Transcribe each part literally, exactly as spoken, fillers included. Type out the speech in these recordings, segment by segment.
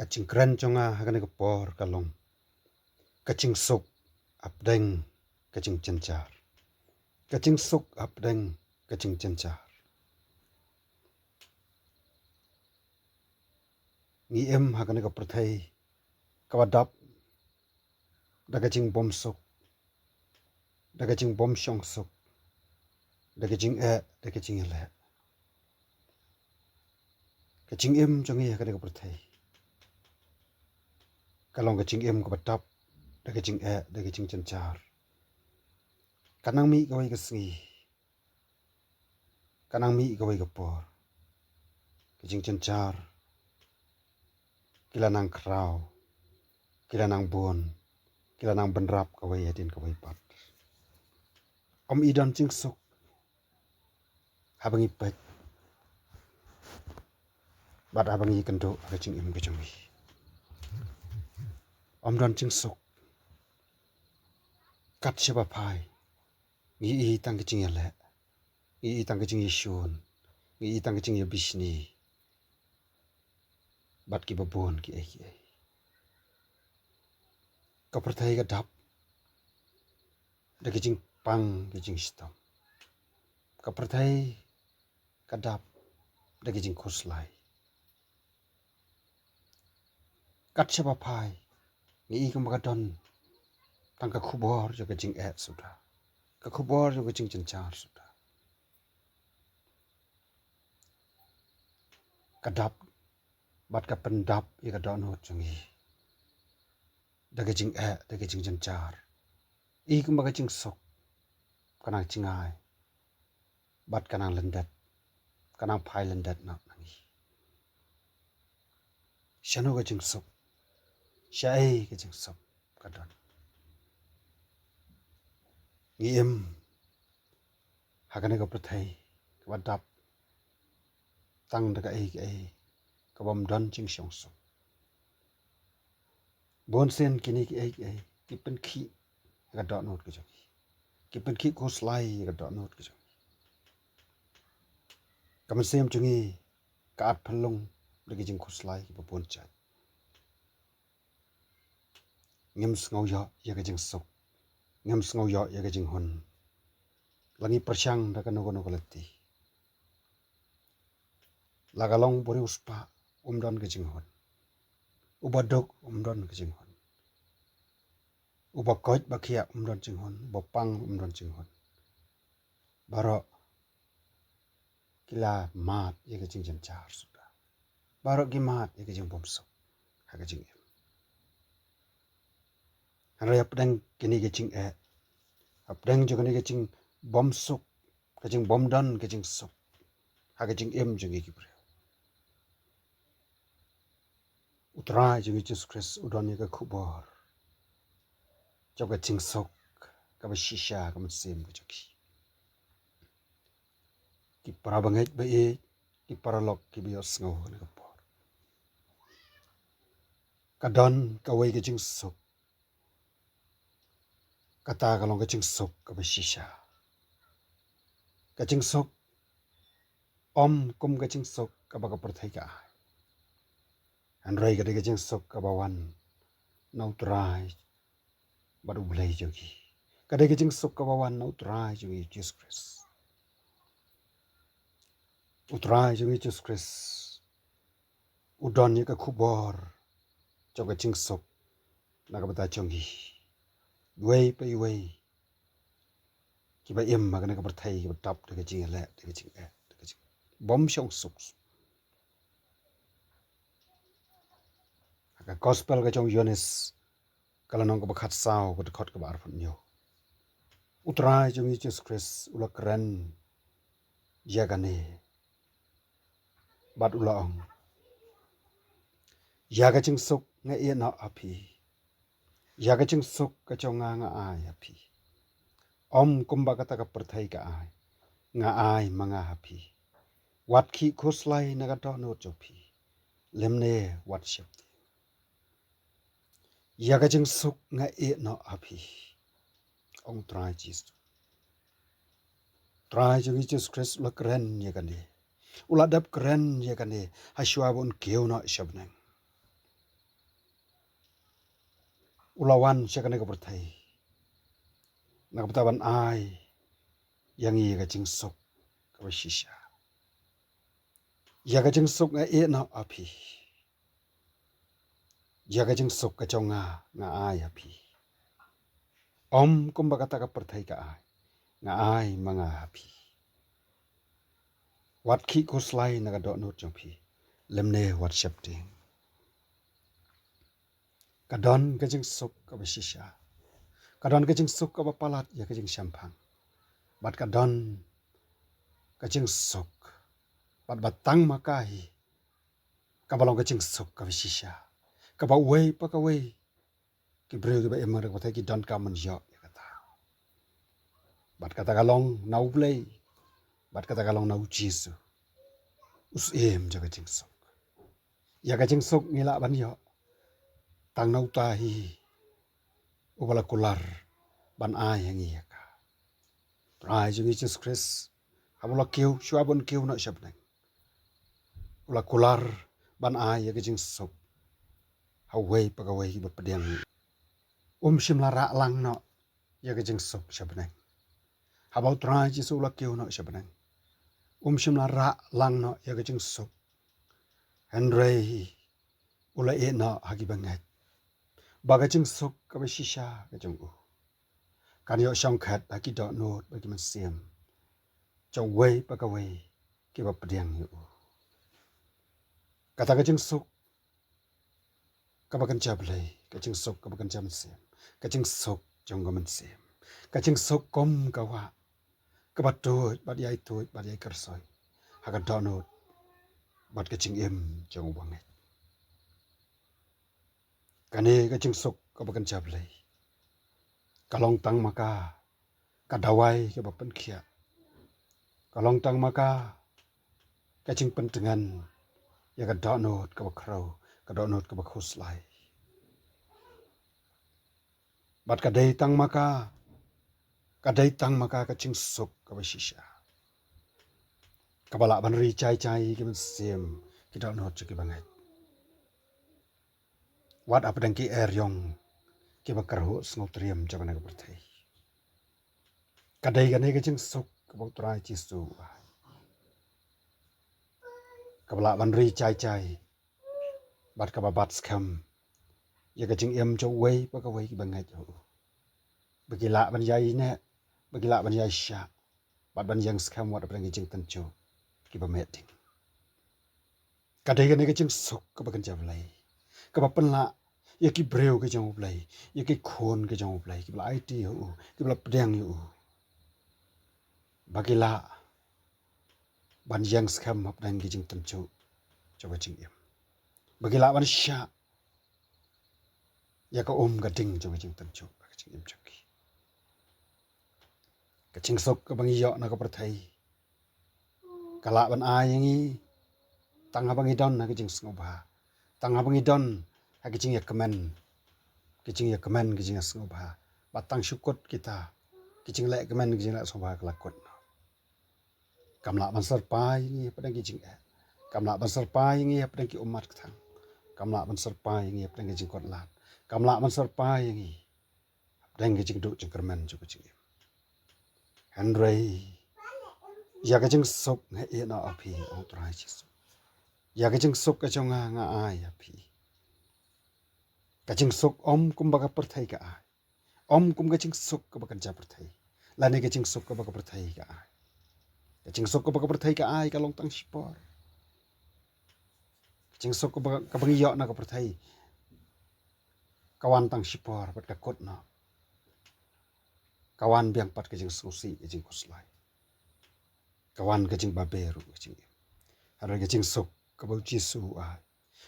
Ka jingkren jong nga ha kane ka por ka long: ka jingsuk hapdeng ka jingjynjar. Ka jingsuk hapdeng ka jingjynjar. Ngi im ha kane ka pyrthei kaba dap da ka jingbymsuk, da ka jingbymshongsuk, da ka jingeh, da ka jingïaleh. Ka jingim jong ngi ha kane ka pyrthei ka long ka jingim kaba dap da ka jingeh, da ka jingjynjar. Ka nang mih kawei ka sngi, ka nang mih kawei ka por, ka jingjynjar ki la nang khraw, ki la nang bun, ki la nang bynrap kawei hadien kawei pat. Ym i don jingsuk haba ngi peit bad haba ngi kynduh ha ka jingim ka jong ngi. Ym don jingsuk. Kat shaba phai ngi i tang ka jingïaleh, ngi i tang ka jingïashun, ngi i tang ka jingïabishni bad kiba bun kiei kiei. Ka pyrthei ka dap da ka jingpang ka jingshitom. Ka pyrthei ka dap da ka jingkhuslai. Kat shaba phai ngi i kumba ka don tang ka khubor jong ka jingeh suda, ka khubor jong ka jingjynjar suda. Ka dap bad ka pyndap ïa ka dohnud jong ngi da ka jingeh, da ka jingjynjar. I kumba ka jingsuk ka nang jngai bad ka nang lyndet, ka nang phai lyndet noh na ngi. Shano ka jingsuk? Shaei ka jingsuk ka don? Ngi im ha kane ka pyrthei kaba dap tang da kaei kaei kabym don jingshongsuk. Bun sien kine kiei kiei ki pynkhih ïa ka dohnud ka jong ngi, ki pynkhih khuslai ïa ka dohnud ka jong ngi. Ka mynsiem jong ngi ka at pynlong da ki jingkhuslai kiba bun jait. Ngim sngew ïoh ïa ka jingsuk, ngim sngew ïoh ïa ka jinghun. La ngi pyrshang da kano kano ka lynti, la ka long u briew spah um don ka jinghun, uba duk um don ka jinghun, uba koit ba khiah um don jinghun, uba pang um don jinghun. Baroh ki la mad ïa ka jingjynjar suda. Baroh ki mad ïa ka jingbymsuk ha ka jingim. Hynrei hapdeng kine ki jingeh, hapdeng jong kine ki jingbymsuk, ka jingbymdon ka jingsuk ha ka jingim jong ngi ki briew, U Trai jong ngi Jisu Khrist u don ïa ka khubor jong ka jingsuk kaba shisha ha ka mynsiem ka jong ki. Ki para bangeit ba ïeit, ki paralok kiba ïohsngew ha kane ka por, ka don kawei ka jingsuk. Kata ka long ka jingsuk kaba shisha. Ka jingsuk ym kum ka jingsuk kaba ka pyrthei ka ai, hynrei ka dei ka jingsuk kaba wan na U Trai bad U Blei jong ngi. Ka dei ka jingsuk kaba wan na U Trai jong ngi Jisu Khrist. U Trai jong ngi Jisu Khrist u don ïa ka khubor jong ka jingsuk na ka bynta jong ngi, iwei pa iwei kiba im ha kane ka pyrthei kiba dap da ka jingïaleh, da ka jingeh, da ka jingbymshongsuk. Ha ka gospel ka jong u Ïoannis, ka lynnong kaba khatsaw, ka dkhot kaba arphew hynñiew, U Trai jong ngi Jisu Khrist u la kren ïa kane bad u la ong: Ïa ka jingsuk nga ïeh noh ha phi, ïa ka jingsuk ka jong nga nga ai ha phi. Ym kumba kata ka pyrthei ka ai, nga ai ma nga ha phi. Wat khih khuslai na ka dohnud jong phi, lymne wat sheptieng. Ïa ka jingsuk nga ïeh noh ha phi, ong U Trai Jisu. U Trai jong ngi Jisu Khrist u la kren ïa kane, u la dep kren ïa kane ha shuwa ba un kiew noh sha bneng. u la wan sha kane ka pyrthei na ka bynta ban ai ïa ngi ïa ka jingsuk kaba shisha. Ïa ka jingsuk nga ïeh noh ha phi. Ïa ka jingsuk ka jong nga nga ai ha phi. Ym kumba kata ka pyrthei ka ai, nga ai ma nga ha phi. Wat khih khuslai na ka dohnud jong phi, lymne wat sheptieng. Ka don ka jingsuk kaba shisha. Ka don ka jingsuk kaba palat ïa ka jingshemphang. Bad ka don ka jingsuk bad ba tang ma ka hi kaba long ka jingsuk kaba shisha, kaba uwei pa kawei ki briew kiba im ha kata ka pyrthei ki donkam ban ïoh ïa kata. Bad kata ka long na U Blei, bad kata ka long na U Jisu, u Syiem jong ka jingsuk. Ïa ka jingsuk ngi lah ban ïoh tang na uta hi uba la kular ban ai ha ngi ïa ka. Trai jong ngi Jisu Khrist, haba u la kiew, shuwa ban kiew noh sha bneng, u la kular ban ai ïa ka jingsuk ha uwei pa kawei kiba pdiang. Um shym la rah lang noh ïa ka jingsuk sha bneng. Haba U Trai Jisu u la kiew noh sha bneng, um shym la rah lang noh ïa ka jingsuk. Hynrei u la ïeh noh ha kiba ngeit ba ka jingsuk kaba shisha ka jong u kan ïoh shongkhat ha ki dohnud bad ki mynsiem jong uwei pa kawei kiba pdiang ïa u. Kata ka jingsuk kaba kynja Blei, ka jingsuk kaba kynja mynsiem, ka jingsuk jong ka mynsiem, ka jingsuk kum ka wah kaba tuid bad ïai tuid bad ïai kyrsoi ha ka dohnud bad ka jingim jong uba ngeit. Kane ka jingsuk kaba kynja Blei ka long tang ma ka ka dawai kaba pynkhiah. Ka long tang ma ka ka jingpyntngen ïa ka dohnud kaba khraw, ka dohnud kaba khuslai. Bad ka dei tang ma ka, ka dei tang ma ka ka jingsuk kaba shisha kaba lah ban ri jai jai ki mynsiem, ki dohnud jong kiba ngeit. Wat hapdeng ki eriong kiba kyrhuh sngewtriem jong kane ka pyrthei. Ka dei kane ka jingsuk kaba U Trai Jisu u ai, kaba lah ban ri jai jai bad kaba bat skhem ïa ka jingim jong uwei pa kawei kiba ngeit ha u, ba ki lah ban ïai neh, ba ki lah ban ïai shah bad ban ïeng skhem wat hapdeng ki jingtynjuh kiba meh ding. Ka dei kane ka jingsuk kaba kynja Blei kaba pynlah ïa ki briew ki jong U Blei, ïa ki khun ki jong U Blei kiba la aiti ha u, kiba la pdiang ïa u, ba ki lah ban ïeng skhem hapdeng ki jingtynjuh jong ka jingim, ba ki lah ban shah ïa ka um ka ding jong ka jingtynjuh ha ka jingim jong ki. Ka jingsuk kaba ngi ïoh na ka pyrthei ka lah ban ai ïa ngi tang haba ngi don ha ka jingsngewbha, tang haba ngi don ha ka jingïakmen, ka jingïakmen ka jingïasngewbha. Bad tang shu kut kita ki jingleh kmen ki jingleh sngewbha ka la kut noh. Kam lah ban syrpai ïa ngi hapdeng ki jingeh, kam lah ban syrpai ïa ngi hapdeng ki ummat kthang, kam lah ban syrpai ïa ngi hapdeng ki jingkut lad, kam lah ban syrpai ïa ngi hapdeng ki jingduh jingkyrmen jong ka jingim. Hynrei ïa ka jingsuk nga ïeh noh ha phi, O Trai Jisu. Ïa ka jingsuk ka jong nga nga ai ha phi. Ka jingsuk ym kumba ka pyrthei ka ai, ym kum ka jingsuk kaba kynja pyrthei, lane ka jingsuk kaba ka pyrthei ka ai. Ka jingsuk kaba ka pyrthei ka ai ka long tang shipor. Ka jingsuk kaba, kaba ngi ïoh na ka pyrthei ka wan tang shipor bad ka kut noh. Ka wan biang pat ka jingsngewsih, ka jingkhuslai, ka wan ka jingbabe ruh ka jingim. Hynrei ka jingsuk kaba U Jisu u ai,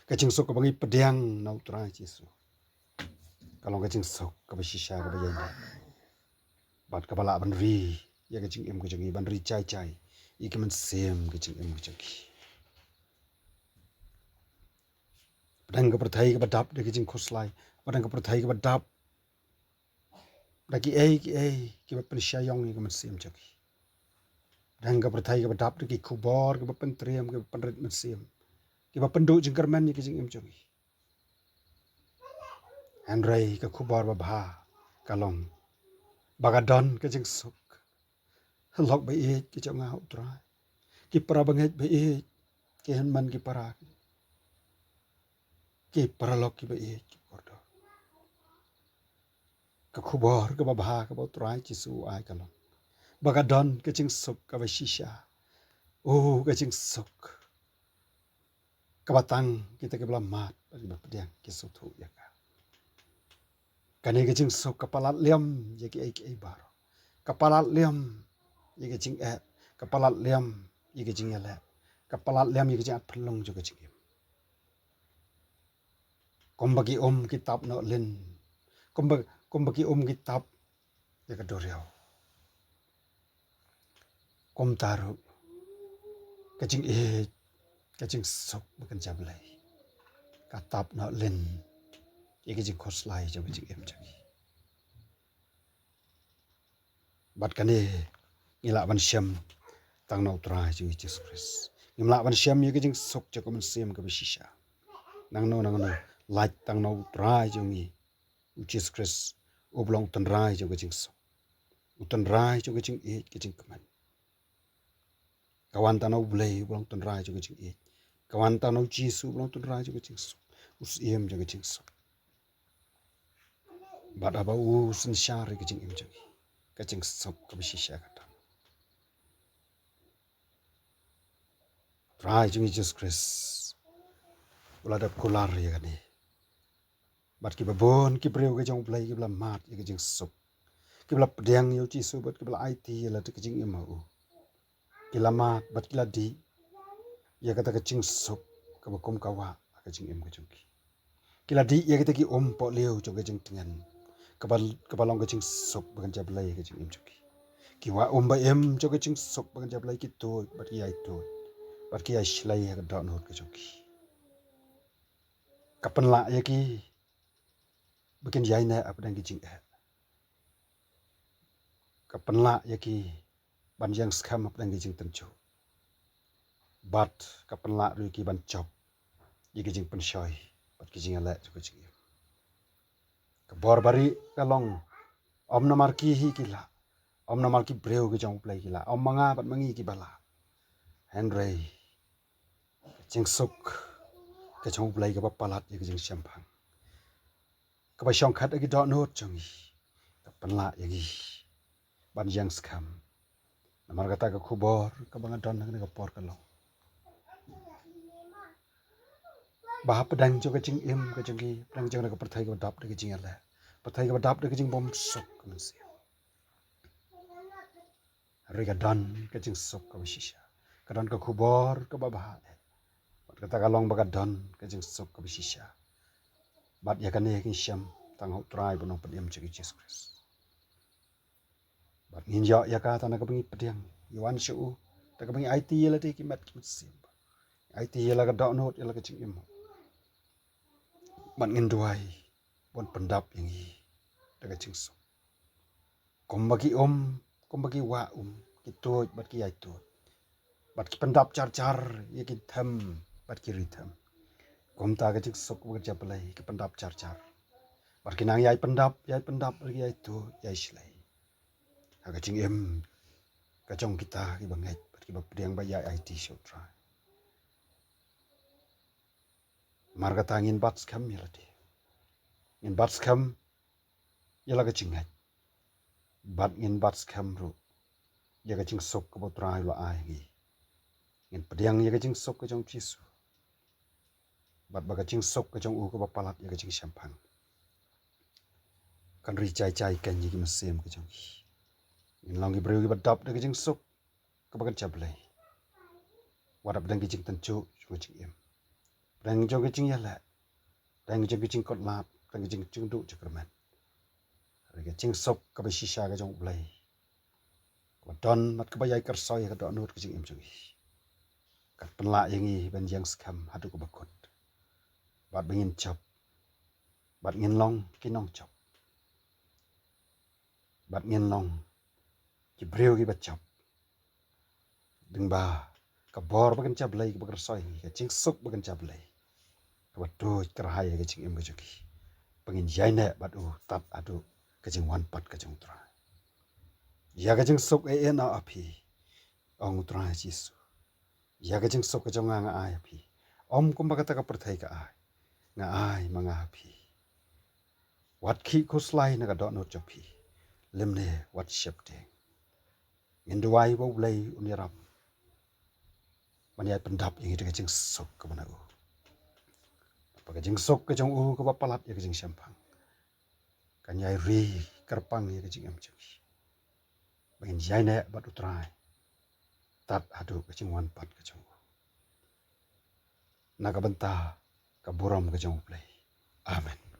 ka jingsuk kaba ngi pdiang na U Trai Jisu, ka long ka jingsuk kaba shisha kaba ïaineh bad kaba lah ban ri ïa ka jingim ka jong ngi, ban ri jai jai ïa ka mynsiem ka jingim ka jong ngi. Hapdeng ka pyrthei kaba dap da ki jingkhuslai, hapdeng ka pyrthei kaba dap da kiei kiei kiba pynshah ïong ïa ka mynsiem jong ki, hapdeng ka pyrthei kaba dap da ki khubor kiba pyntriem, kiba pynrit mynsiem, kiba pynduh jingkyrmen ïa ka jingim jong ki. Hynrei ka khubor babha ka long ba ka don ka jingsuk. Lok ba ïeit ki jong nga ha U Trai, ki para bangeit ba ïeit, ki hynmen ki para, ki paralok ki ba ïeit, ki kordor. Ka khubor kaba bha kaba U Trai Jisu u ai ka long ba ka don ka jingsuk kaba shisha. O, ka jingsuk kaba tang kita kiba la mad bad kiba pdiang ki sngewthuh ïa ka. Kane ka jingsuk ka palat liam ïa kiei kiei baroh. Ka palat liam ïa ka jingeh, ka palat liam ïa ka jingïaleh, ka palat liam ïa ka jingat pynlong jong ka jingim. Kumba ki um ki tap noh lin, kumba, kumba ki um ki tap ïa ka duriaw, kumta ruh ka jingïeit, ka jingsuk ba kynja Blei ka tap noh lin ïa ka jingkhuslai jong ka jingim jong ngi. Bad kane ngi lah ban shem tang na U Trai jong ngi Jisu Khrist. Ngim lah ban shem ïa ka jingsuk jong ka mynsiem kaba shisha. Nangno nangno, lait tang na U Trai jong ngi, U Jisu Khrist, uba long U Trai jong ka jingsuk, U Trai jong ka jingïeit, ka jingkmen. Ka wan tang na U Blei uba long U Trai jong ka jingïeit. Ka wan tang na U Jisu uba long U Trai jong ka jingsuk, U Syiem jong ka jingsuk. Bad haba u synshar ïa ka jingim jong ngi, ka jingsuk kaba shisha ka don. U Trai jong ngi Jisu Khrist u la dep kular ïa kane. Bad kiba bun ki briew ki jong U Blei kiba la mad ïa ka jingsuk, kiba la pdiang ïa U Jisu bad kiba la aiti ïa lade ka jingim ha u, ki la mad bad ki la dih ïa kata ka jingsuk kaba kum ka wah ha ka jingim ka jong ki. Ki la dih ïa kita ki um pohliew jong ka jingtngen, kaba, kaba long ka jingsuk ba kynja Blei ha ka jingim jong ki. Ki wah um ba im jong ka jingsuk ba kynja Blei, ki tuid bad ki ïai tuid bad ki ïai shlei ha ka dohnud ka jong ki. Ka pynlah ïa ki ba kin ïai neh hapdeng ki jingeh. Ka pynlah ïa ki ban ïeng skhem hapdeng ki jingtynjuh. Bad ka pynlah ruh ïa ki ban jop ïa ki jingpynshoi bad ki jingïaleh jong ka jingim. Ka bor barieh ka long, ym namar ki hi ki lah, ym namar ki briew ki jong U Blei ki lah, ym ma nga bad ma ngi kiba lah. Hynrei ka jingsuk ka jong U Blei kaba palat ïa ka jingshemphang, kaba shongkhat ïa ki dohnud jong ngi, ka pynlah ïa ngi ban ïeng skhem. Namar kata ka khubor kaba nga don ha kane ka por ka long ba hapdeng jong ka jingim ka jong ngi, hapdeng jong ka pyrthei kaba dap da ka jingïaleh, pyrthei kaba dap da ka jingbymsuk ka mynsiem, hynrei ka don ka jingsuk kaba shisha. Ka don ka khubor kaba bha eh. Bad kata ka long ba ka don ka jingsuk kaba shisha. Bad ïa kane ngi shem tang ha U Trai bad U Nongpynim jong ngi Jisu Khrist. Bad ngin ïoh ïa ka tang na kaba ngi pdiang, ngi wan sha u, tang kaba ngi aiti ïa lade ki met ki mynsiem, aiti ïa la ka dohnud, ïa la ka jingim. Bad ngin duwai ban pyndap ïa ngi da ka jingsuk. Kumba ki um, kumba ki wah um, ki tuid bad ki ïai tuid, bad ki pyndap jar jar ïa ki them bad ki ri them, kumta ka jingsuk ba kynja Blei ka pyndap jar jar, bad ki nang ïai pyndap, ïai pyndap, bad ki ïai tuid, ïai shlei ha ka jingim ka jong kita kiba ngeit bad kiba pdiang ba ïai aiti sha U Trai. Namar kata ngin bat skhem ïa lade, ngin bat skhem ïa la ka jingngeit, bad ngin bat skhem ruh ïa ka jingsuk kaba U Trai u la ai ha ngi. Ngin pdiang ïa ka jingsuk ka jong U Jisu, bad ba ka jingsuk ka jong u kaba palat ïa ka jingshemphang kan ri jai jai kein ïa ki mynsiem ka jong ngi. Ngin long ki briew kiba dap da ka jingsuk kaba kynja Blei, wat hapdeng ki jingtynjuh jong ka jingim, hapdeng jong ka jingïaleh, hapdeng jong ka jingkut lad, hapdeng ka jingjuh duh jingkyrmen. Hynrei ka jingsuk kaba shisha ka jong U Blei, kaba don bad kaba ïai kyrsoi ha ka dohnud ka jingim jong ngi, kan pynlah ïa ngi ban ïeng skhem haduh kaba kut, bad ba ngin jop, bad ngin long ki nongjop, bad ngin long ki briew kiba jop. Lyngba ka bor ba kynja Blei kaba kyrsoi ha ngi, ka jingsuk ba kynja Blei kaba tuid kyrhai ha ka jingim ka jong ngi, ba ngin ïaineh bad u tad haduh ka jingwan pat ka jong u Trai. Ïa ka jingsuk eh eh na ha phi, ong u Trai Jisu. Ïa ka jingsuk ka jong nga nga ai ha phi, ym kumba kata ka pyrthei ka ai, nga ai ma nga ha phi. Wat khih khuslai na ka dohnud jong phi, lymne wat sheptieng. Ngin duwai ba U Blei un ïarap ban ïai pyndap ïa ngi da ka jingsuk kaba na u. Ba ka jingsuk ka jong u kaba palat ïa ka jingshemphang kan ïai ri kyrpang ïa ka jingim jong ngi, ba ngin ïaineh bad u Trai tad haduh ka jingwan pat ka jong u. Na ka bynta ka burom ka jong U Blei. Amen.